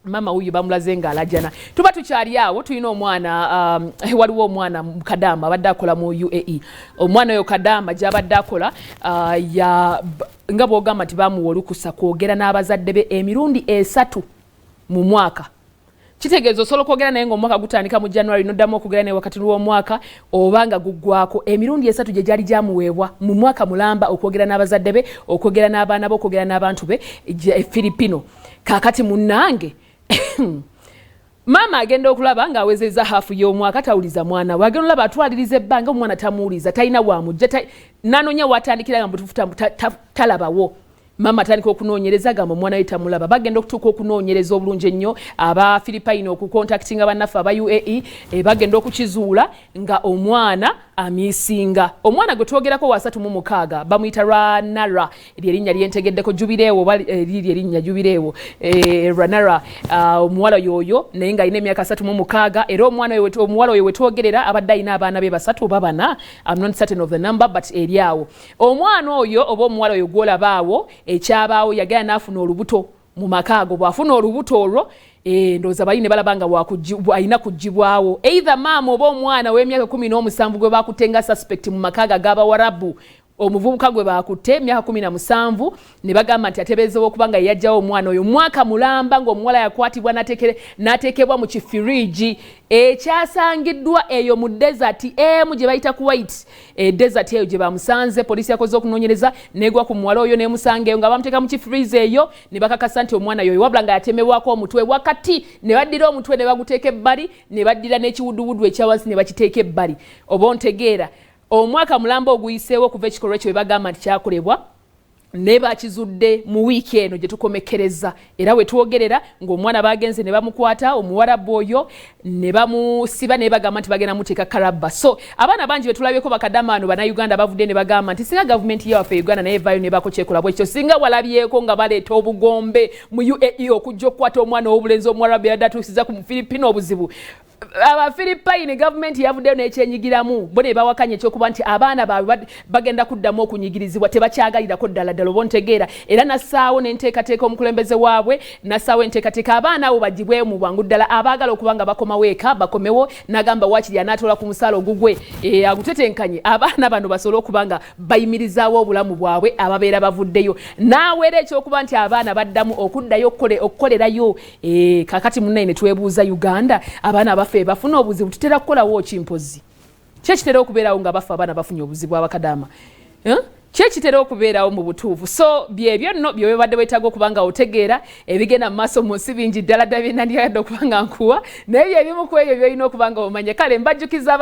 Mama wuyo bamulaze nga alajana. Tuba tukyali awo, tulina omwana, waliwo omwana Kadama abadde akola mu UAE. Omwana oyo Kadama gyabadde akola, ya nga bwogamba nti bamuwa olukusa kwogera n'abazadde be emirundi 3 mu mwaka. Kitegeeza osobola okwogera naye ngaomwaka gutandika mu January, noddamu okwogera naye wakati lw'omwaka oba nga guggwako. Emirundi 3 gye gyali gyamuweebwa mu mwaka mulamba okwogera n'abazadde be, okwogera n'abaana be, okwogera n'abantu be e Filipino. Kaakati munnange, maama agenda okulaba ng'awezezza half y'omwaka tawuliza mwana we. Agenda olaba atwaliriza ebbanga, omwana tamuwuliza, talina wamujja, nanonya watandikira nga mutuufu talabawo. Maama atandika okunoonyereza, gamba omwana we tamulaba. Bagenda okutuuka okunoonyereza obulungi ennyo, aba Philipine okucontactinga bannaffe aba UAE, bagenda okukizuula nga omwana amissinga. Omwana gwe twogerako wa 36, bamuyita Ranara, lyerinnya lyentegeddeko, Jubireewo oba liri erinnya Jubireewo, Ranara, omuwala yoyo, naye ng'alina emyaka 36. Era omwana omuwala oyo wetwogerera abadde alina abaana be basatu oba bana, I'm not certain of the number, but eri awo. Omwana oyo oba omuwala oyo gwolabaawo, ekyabaawo yagenda n'afuna olubuto mu maka ago. Bw'afuna olubuto olwo, ndowooza bali ne balaba nga alina kugibwawo, either maama oba omwana w'emyaka 17 gwe bakutte nga suspect mu maka ago ag'Abawarabu. Omuvubuka gwe bakutte emyaka 17 ne bagamba nti atebeezewo okuba nga yeyajjawo omwana oyo mwaka mulamba, ng'omuwala yakwatibwa n'ateekebwa mu kifiriigi ekyasangiddwa eyo mu desert emu gye bayita Kuwait. E desert eyo gye bamusanze, poliisi yakoze okunoonyereza negwa ku muwala oyo nemusanga eyo nga bamuteeka mu kifiriizi eyo, ne bakakasa nti omwana yoyo, wabula nga yatemebwako omutwe wakati, ne baddira omutwe ne baguteeka ebbali, ne baddira n'ekiwuduwudu ekyawansi ne bakiteeka ebbali. Oba ontegeera, omwaka mulamba oguyiseewo okuva ekikolwa ekyo bwe bagamba nti kyakolebwa, naye bakizudde mu wiiki eno gye tukomekkereza. Era we twogerera ng'omwana bagenze ne bamukwata, omuwarabu oyo, ne bamusiba, naye bagamba nti bagenda muteeka karabba. So abaana bangi betulabyeko bakadamaano Bannayuganda bavudde ne bagamba nti singa gavumenti yawaffe Uganda naye evaayo nebaako kyekola bwekyo, singa walabyeko nga baleeta obugombe mu UAE okujja okukwata omwana ow'obulenzi omuwarabu yadde atuusiza ku Mufilipino obuzibu. Abafilipayini, gavumenti yavuddeyo nekyenyigiramu, bo ne bawakanya ekyokuba nti abaana baabwe bagenda kuddamu okunyigirizibwa, tebakyagalirako ddala ddala. Oba ontegeera, era nassaawo n'enteekateeka, omukulembeze waabwe nassaawo enteekateeka abaana abo bagibweyo mu bwangu ddala, abaagala okuba nga bakomawo eka bakomewo. N'agamba waakiri anaatoola ku musaala ogugwe, agutetenkanye, abaana bano basobole okuba nga bayimirizaawo obulamu bwabwe ababeera bavuddeyo. Naaweera ekyokuba nti abaana baddamu okuddayo okukolerayo. Kakati munnaye ne twebuuza, Uganda abaana baffe bafuna obuzibu, tutera kukolawo kimpozi kyekitera okubeerawo nga bafe abaana bafunye obuzibu abakadaama, eh? Kyekitera okubeerawo mu butuufu. So byebyo nno byebibadde wetaaga okuba nga otegeera ebigenda mu maaso mu nsi. Bingi ddala ddala byenandyagadde okuba nga nkuwa, naye byebimu ku ebyo byolina okuba nga omanya. Kale mbajjukiza.